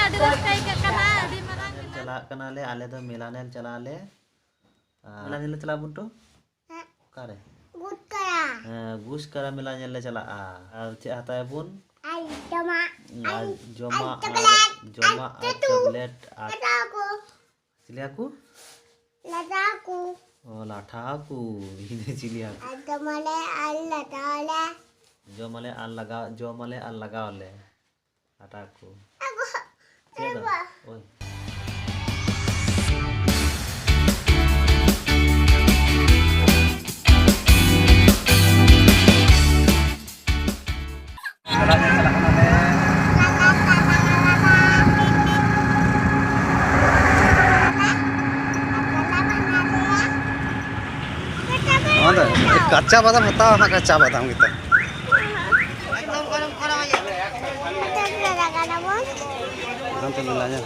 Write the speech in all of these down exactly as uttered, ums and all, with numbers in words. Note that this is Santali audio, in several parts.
ᱟᱹᱰᱤ ᱨᱟᱹᱥᱠᱟᱹ ᱟᱹᱭᱠᱟᱹᱜ ᱠᱟᱱᱟ, ᱟᱹᱰᱤ ᱢᱟᱨᱟᱝ ᱧᱮᱞ ᱪᱟᱞᱟᱜ ᱠᱟᱱᱟᱞᱮ, ᱟᱞᱮ ᱫᱚ ᱢᱮᱞᱟ ᱧᱮᱞ ᱪᱟᱞᱟᱜ ᱟᱞᱮ᱾ ᱟᱨ ᱢᱮᱞᱟ ᱧᱮᱞ ᱞᱮ ᱪᱟᱞᱟᱜᱼᱟ, ᱵᱩᱱᱴᱩ? ᱦᱮᱸ᱾ ᱚᱠᱟᱨᱮ? ᱜᱩᱥᱠᱟᱨᱟ᱾ ᱦᱮᱸ, ᱜᱩᱥᱠᱟᱨᱟ ᱢᱮᱞᱟ ᱧᱮᱞ ᱞᱮ ᱪᱟᱞᱟᱜᱼᱟ᱾ ᱟᱨ ᱪᱮᱫ ᱦᱟᱛᱟᱣ ᱟᱵᱚᱱ? ᱟᱨ ᱡᱚᱢᱟᱜ, ᱟᱨ ᱟᱨ ᱡᱚᱢᱟᱜ, ᱟᱨ ᱪᱚᱠᱞᱮᱴ, ᱡᱚᱢᱟᱜ ᱟᱨ ᱟᱨ ᱪᱚᱠᱞᱮᱴ ᱟᱨ ᱞᱟᱫᱟ ᱠᱚ᱾ ᱪᱤᱞᱤ ᱦᱟᱹᱠᱩ? ᱞᱟᱫᱟ ᱠᱚ᱾ ᱚ, ᱞᱟᱴᱷᱟ ᱦᱟᱹᱠᱩ᱾ ᱤᱧ ᱫᱚ ᱪᱤᱞᱤ ᱦᱟᱹᱠᱩ? ᱟᱨ ᱡᱚᱢᱟᱞᱮ ᱟᱨ ᱞᱟᱫᱟᱣᱟᱞᱮ᱾ ᱡᱚᱢᱟᱞᱮ ᱟᱨ ᱞᱟᱜᱟᱣ, ᱡᱚᱢᱟᱞᱮ ᱟᱨ ᱞᱟᱜᱟᱣᱟᱞᱮ᱾ ᱞᱟᱴᱷᱟ ᱦᱟᱹᱠᱩ᱾ ᱟᱜᱚ᱾ ᱪᱮᱫ ᱫᱚ? ᱮ ᱵᱟ᱾ ᱳᱭ᱾ ᱱᱚᱣᱟ ᱫᱚ ᱠᱟᱪᱟ ᱵᱟᱫᱟᱢ ᱦᱟᱛᱟᱣᱟ, ᱦᱟᱸᱜ ᱠᱟᱪᱟ ᱵᱟᱫᱟᱢ ᱜᱮᱛᱚ᱾ ᱚᱱᱛᱮ ᱢᱮᱞᱟ ᱧᱮᱞ᱾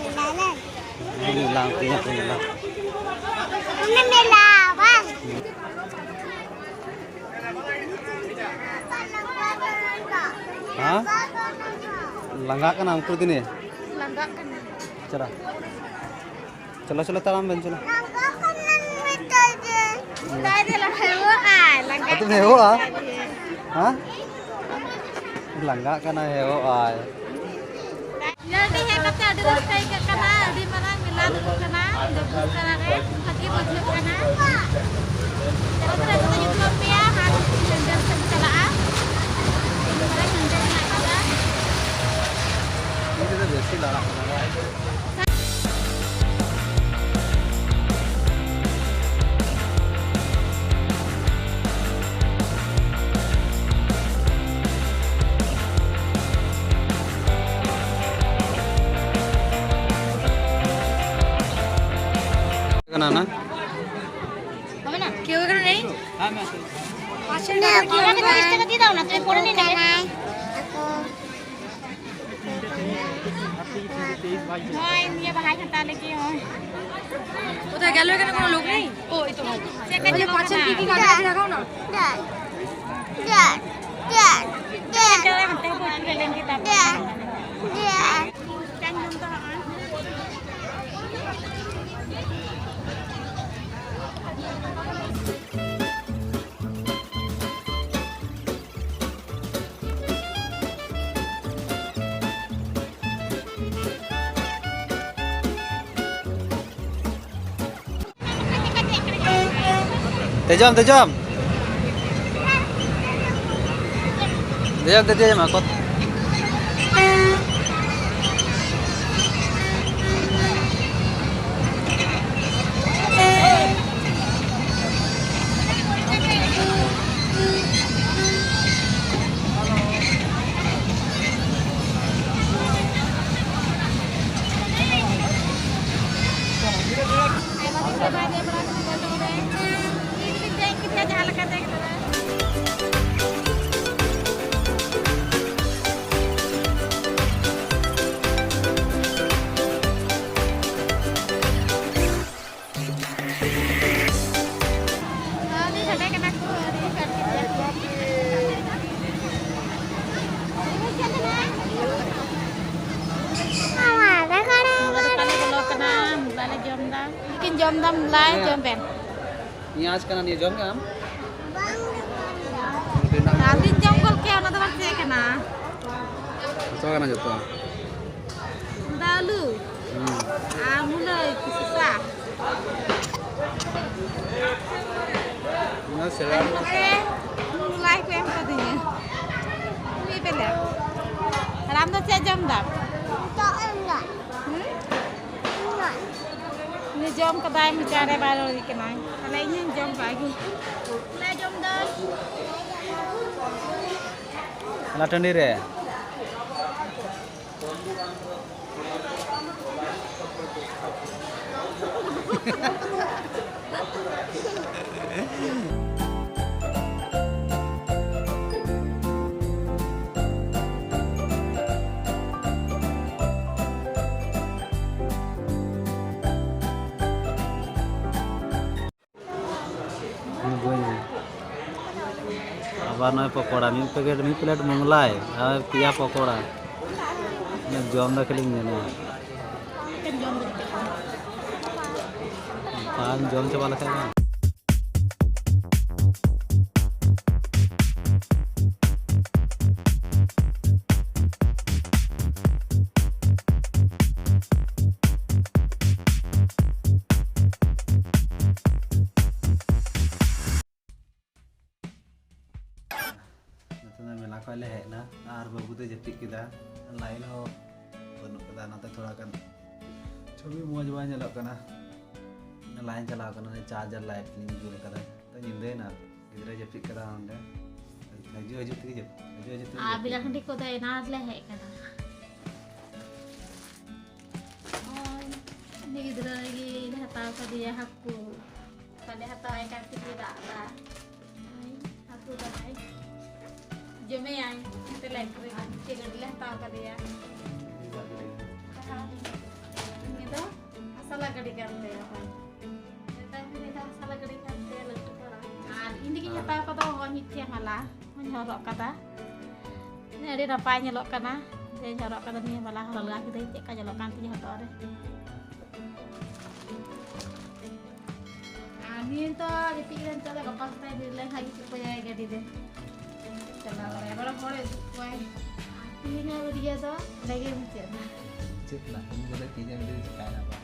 ᱢᱮᱞᱟ ᱧᱮᱞ᱾ ᱢᱮᱞᱟ, ᱚᱱᱛᱮ ᱧᱮᱞ ᱯᱮ ᱢᱮᱞᱟ᱾ ᱚᱱᱟ ᱢᱮᱞᱟ ᱵᱟᱝ᱾ ᱦᱮᱸ? ᱞᱟᱸᱜᱟᱜ ᱠᱟᱱᱟ ᱩᱱᱠᱩ ᱫᱤᱱᱮ? ᱞᱟᱸᱜᱟᱜ ᱠᱟᱱᱟ᱾ ᱪᱟᱞᱟᱜ᱾ ᱪᱚᱞᱚ, ᱪᱚᱞᱚ, ᱛᱟᱲᱟᱢ ᱵᱮᱱ, ᱪᱚᱞᱚ᱾ ᱞᱟᱸᱜᱟ ᱠᱟᱱᱟ ᱢᱮᱛᱟᱭ ᱜᱮ᱾ ᱵᱟᱭ ᱫᱮᱞᱟ, ᱦᱮᱣᱚᱜ ᱟᱭ, ᱞᱟᱸᱜᱟ ᱟᱫᱚᱢ ᱠᱟᱱᱟ ᱦᱮᱣᱚᱜᱼᱟ? ᱢᱮᱛᱟᱭ ᱜᱮ᱾ ᱦᱮᱸ? ᱞᱟᱸᱜᱟᱜ ᱠᱟᱱᱟ, ᱦᱮᱣᱚᱜ ᱟᱭ᱾ ᱧᱮᱞ ᱛᱮ ᱦᱮᱡ ᱠᱟᱛᱮ ᱟᱹᱰᱤ ᱨᱟᱹᱥᱠᱟᱹ ᱟᱹᱭᱠᱟᱹᱜ ᱠᱟᱱᱟ, ᱟᱹᱰᱤ ᱢᱟᱨᱟᱝ ᱢᱮᱞᱟ ᱫᱩᱲᱩᱵ ᱠᱟᱱᱟ, ᱫᱚ ᱵᱩᱡᱽ ᱠᱟᱱᱟ ᱨᱮ, ᱵᱷᱟᱹᱜᱤ ᱵᱩᱡᱷᱟᱹᱜ ᱠᱟᱱᱟ᱾ ᱪᱟᱞᱟᱣ ᱠᱟᱛᱮ ᱡᱚᱛᱚ ᱧᱩᱛᱩᱢ ᱯᱮᱭᱟ, ᱦᱟᱸᱜ ᱧᱮᱞ ᱥᱮᱫ ᱵᱚ ᱪᱟᱞᱟᱜᱼᱟ᱾ ᱤᱧ ᱛᱮᱫᱚ ᱵᱮᱥᱤ ᱞᱟᱲᱟᱜ ᱠᱟᱱᱟ᱾ ᱠᱟᱱᱟ ᱱᱟ? ᱠᱮᱣ ᱮᱠᱷᱟᱱ ᱱᱮᱭ? ᱯᱟᱸᱪ ᱴᱟᱠᱟ ᱠᱮᱣ ᱮᱠᱷᱟᱱ ᱫᱤᱭᱮ ᱫᱟᱣ ᱱᱟ, ᱛᱩᱢ ᱯᱚᱨᱮ ᱱᱮᱭ ᱱᱟ। ᱦᱳᱭ, ᱱᱤᱭᱟᱹ ᱵᱟᱦᱟᱭ ᱦᱟᱛᱟᱣ ᱞᱟᱹᱜᱤᱫ, ᱦᱳᱭ᱾ কোথায় গেল? এখানে কোনো লোক নেই? ও, এই তো ভাই। চেক আচ্ছা, পাঁচের কি কি কাগজ আছে দেখাও না। ᱪᱮᱫ ᱞᱮᱠᱟ ᱦᱟᱱᱛᱮ ᱠᱚ ᱟᱹᱪᱩᱨ ᱞᱮᱱ ᱜᱮ, ᱛᱟᱨᱯᱚᱨᱮ ᱪᱮᱫ ᱞᱮᱠᱟ? ᱫᱮᱡᱚᱜ ᱟᱢ, ᱫᱮᱡᱚᱜ ᱟᱢ᱾ ᱫᱮᱡᱚᱜ ᱟᱢ, ᱫᱮᱡᱚᱜ ᱟᱢ, ᱠᱚᱛ- ᱟᱹᱰᱤ ᱥᱟᱰᱮ ᱠᱟᱱᱟ ᱠᱚ, ᱟᱹᱰᱤ ᱥᱟᱰᱮ ᱠᱟᱱᱟ᱾ ᱟᱞᱮ ᱫᱚ ᱵᱟᱞᱮ ᱵᱚᱞᱚ ᱠᱟᱱᱟ, ᱵᱟᱞᱮ ᱡᱚᱢ ᱫᱟ᱾ ᱠᱤᱱ ᱡᱚᱢ ᱫᱟ, ᱢᱩᱞᱟᱭ ᱡᱚᱢ ᱵᱮᱱ᱾ ᱱᱤᱭᱟᱹ ᱟᱸᱡ ᱠᱟᱱᱟ, ᱱᱤᱭᱟᱹ ᱡᱚᱢ ᱠᱮᱫᱟᱢ? ᱟᱹᱞᱤᱧ ᱡᱚᱢ ᱜᱚᱫ ᱠᱮᱫ, ᱚᱱᱟ ᱫᱚ ᱵᱟᱝ ᱛᱟᱦᱮᱸ ᱠᱟᱱᱟ᱾ ᱡᱚᱛᱚ ᱠᱟᱱᱟ, ᱡᱚᱛᱚ᱾ ᱫᱟ ᱟᱹᱞᱩ᱾ ᱦᱩᱸ᱾ ᱟᱨ ᱢᱩᱞᱟᱹ ᱥᱚᱥᱟ᱾ ᱚᱱᱟ ᱥᱮᱬᱟ ᱟᱨ ᱱᱚᱛᱮ ᱢᱩᱞᱟᱭ ᱠᱚ ᱮᱢ ᱠᱟᱫᱤᱧᱟ᱾ ᱢᱤᱫ ᱵᱮᱞᱮ᱾ ᱟᱨ ᱟᱢ ᱫᱚ ᱪᱮᱫ ᱡᱚᱢ ᱫᱟᱢ? ᱦᱩᱸ? ᱩᱱᱤ ᱡᱚᱢ ᱠᱟᱫᱟᱭ, ᱢᱚᱪᱟ ᱨᱮ ᱵᱟᱭ ᱨᱚᱲ ᱠᱟᱱᱟᱭ᱾ ᱛᱟᱦᱞᱮ ᱤᱧ ᱦᱚᱸᱧ ᱡᱚᱢ ᱠᱟᱜ ᱜᱮ᱾ ᱵᱟᱭ ᱡᱚᱢ ᱫᱟᱭ᱾ ᱚᱱᱟ ᱴᱟᱺᱰᱤ ᱨᱮ᱾ ᱵᱟᱹᱧ ᱟᱵᱟᱨ ᱱᱚᱜᱼᱚᱭ ᱯᱚᱠᱚᱲᱟ, ᱢᱤᱫ ᱯᱮᱠᱮᱴ, ᱢᱤᱫ ᱯᱞᱮᱴ ᱢᱳᱜᱽᱞᱟᱭ ᱟᱨ ᱯᱮᱭᱟ ᱯᱚᱠᱚᱲᱟ᱾ ᱡᱚᱢ ᱫᱚ ᱠᱷᱟᱹᱞᱤᱧ ᱧᱮᱞᱟ᱾ ᱵᱟᱝ ᱡᱚᱢ ᱪᱟᱵᱟ ᱞᱮᱠᱷᱟᱡ ᱵᱟᱝ᱾ ᱵᱟᱹᱱᱩᱜ ᱠᱟᱫᱟ, ᱚᱱᱟᱛᱮ ᱛᱷᱚᱲᱟ ᱜᱟᱱ ᱪᱷᱚᱵᱤ ᱢᱚᱡᱽ ᱵᱟᱭ ᱧᱮᱞᱚᱜ ᱠᱟᱱᱟ᱾ ᱞᱟᱭᱤᱱ ᱪᱟᱞᱟᱣ ᱠᱟᱱᱟ, ᱪᱟᱨᱡᱟᱨ ᱞᱟᱭᱤᱴ ᱞᱤᱧ ᱡᱩᱞ ᱠᱟᱫᱟ, ᱛᱚ ᱧᱤᱫᱟᱹᱭᱮᱱᱟ, ᱜᱤᱫᱽᱨᱟᱹ ᱡᱟᱹᱯᱤᱫ ᱠᱟᱫᱟ ᱚᱸᱰᱮ᱾ ᱦᱤᱡᱩᱜ ᱦᱤᱡᱩᱜ ᱛᱮᱜᱮ ᱡᱟᱹᱯᱤᱫ, ᱦᱤᱡᱩᱜ ᱦᱤᱡᱩᱜ ᱛᱮᱜᱮ ᱟᱨ ᱡᱟᱹᱯᱤᱫ᱾ ᱵᱤᱞᱟᱠᱷᱟᱸᱰᱤ ᱠᱚᱫᱚ ᱮᱱᱟᱱ ᱨᱮᱞᱮ ᱦᱮᱡ ᱠᱟᱱᱟ᱾ ᱱᱚᱜᱼᱚᱭ, ᱩᱱᱤ ᱜᱤᱫᱽᱨᱟᱹ ᱜᱮ ᱞᱮ ᱦᱟᱛᱟᱣ ᱠᱟᱫᱮᱭᱟ ᱦᱟᱹᱠᱩ᱾ ᱵᱟᱞᱮ ᱦᱟᱛᱟᱣᱟᱭ ᱠᱟᱱ ᱛᱮᱜᱮ ᱨᱟᱜ ᱮᱫᱟ᱾ ᱦᱟᱹᱠᱩ ᱫᱟᱠᱟᱭ ᱡᱚᱢᱮᱭᱟᱭ᱾ ᱚᱱᱛᱮ ᱞᱮ ᱟᱹᱠᱷᱨᱤᱧᱟ᱾ ᱪᱮᱫ ᱜᱟᱹᱰᱤ ᱞᱮ ᱦᱟᱛᱟᱣ ᱠᱟᱫᱮᱭᱟ᱾ ᱩᱱᱤ ᱫᱚ ᱦᱟᱥᱟᱞᱟ ᱜᱟᱹᱰᱤ ᱠᱟᱱ ᱛᱟᱭᱟ᱾ ᱦᱳᱭ᱾ ᱢᱮᱛᱟᱭ ᱠᱟᱹᱱᱟᱹᱧ, ᱫᱚ ᱦᱟᱥᱟᱞᱟ ᱜᱟᱹᱰᱤ ᱠᱟᱱ ᱛᱟᱭᱟ, ᱞᱟᱹᱴᱩ ᱯᱟᱨᱟ᱾ ᱟᱨ ᱤᱧ ᱞᱟᱹᱜᱤᱫ ᱤᱧ ᱦᱟᱛᱟᱣ ᱠᱟᱫᱟ, ᱦᱚᱸᱜᱼᱚᱭ ᱢᱤᱫᱴᱮᱱ ᱢᱟᱞᱟ ᱦᱚᱸᱧ ᱦᱚᱨᱚᱜ ᱠᱟᱫᱟ᱾ ᱟᱹᱰᱤ ᱱᱟᱯᱟᱭ ᱧᱮᱞᱚᱜ ᱠᱟᱱᱟ᱾ ᱡᱮᱧ ᱦᱚᱨᱚᱜ ᱠᱟᱫᱟ ᱱᱤᱭᱟᱹ ᱢᱟᱞᱟ, ᱦᱚᱨᱚᱜ ᱞᱮᱜᱟ ᱠᱤᱫᱟᱹᱧ, ᱪᱮᱫ ᱞᱮᱠᱟ ᱧᱮᱞᱚᱜ ᱠᱟᱱ ᱛᱤᱧᱟ ᱦᱚᱴᱚᱜ ᱨᱮ᱾ ᱟᱨ ᱱᱤᱭᱟᱹ ᱫᱚ ᱜᱤᱛᱤᱡ ᱨᱮ ᱱᱤᱛᱚᱜ ᱫᱚ ᱜᱟᱯᱟ ᱥᱮᱛᱟᱜ ᱵᱮᱨᱮᱫ ᱞᱮᱱᱠᱷᱟᱱ ᱜᱮ ᱪᱩᱯᱟᱹᱭᱟᱭ ᱜᱟᱹᱰᱤ ᱨᱮ᱾ ᱪᱟᱞᱟᱣ ᱵᱟᱲᱟᱭᱟ, ᱵᱟᱨᱚ ᱦᱚᱲ ᱩᱫᱩᱜ ᱠᱚᱣᱟᱭ᱾ ᱟᱨ ᱛᱮᱦᱮᱧᱟᱜ video ᱫᱚ ᱱᱚᱸᱰᱮ ᱜᱮ ᱢᱩᱪᱟᱹᱫ ᱮᱱᱟ᱾ ᱪᱮᱫ ᱞᱟᱝ ᱠᱟᱹᱢᱤ ᱠᱟᱫᱟ, ᱛᱮᱦᱮᱧᱟᱜ video ᱪᱤᱠᱟᱭᱱᱟ ᱵᱟᱝ?